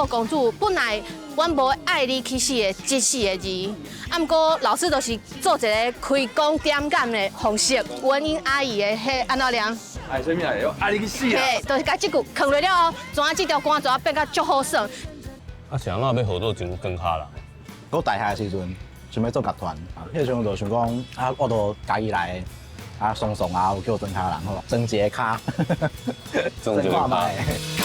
個公主本來阮無愛你去死的這四个字，啊，毋過老師就是做一个開講點感的方式，文英阿姨的彼按怎念？愛啥物來？愛你去死啊！嘿，就是共這句囥落了後，怎這條歌怎變甲足好耍。啊，是按怎欲號做裝莊跤人？我大學的時陣想欲做樂團，彼个時陣就想講啊，我都家己來啊，爽爽啊，有叫莊跤人好，裝一个跤，裝一个跤。看覓。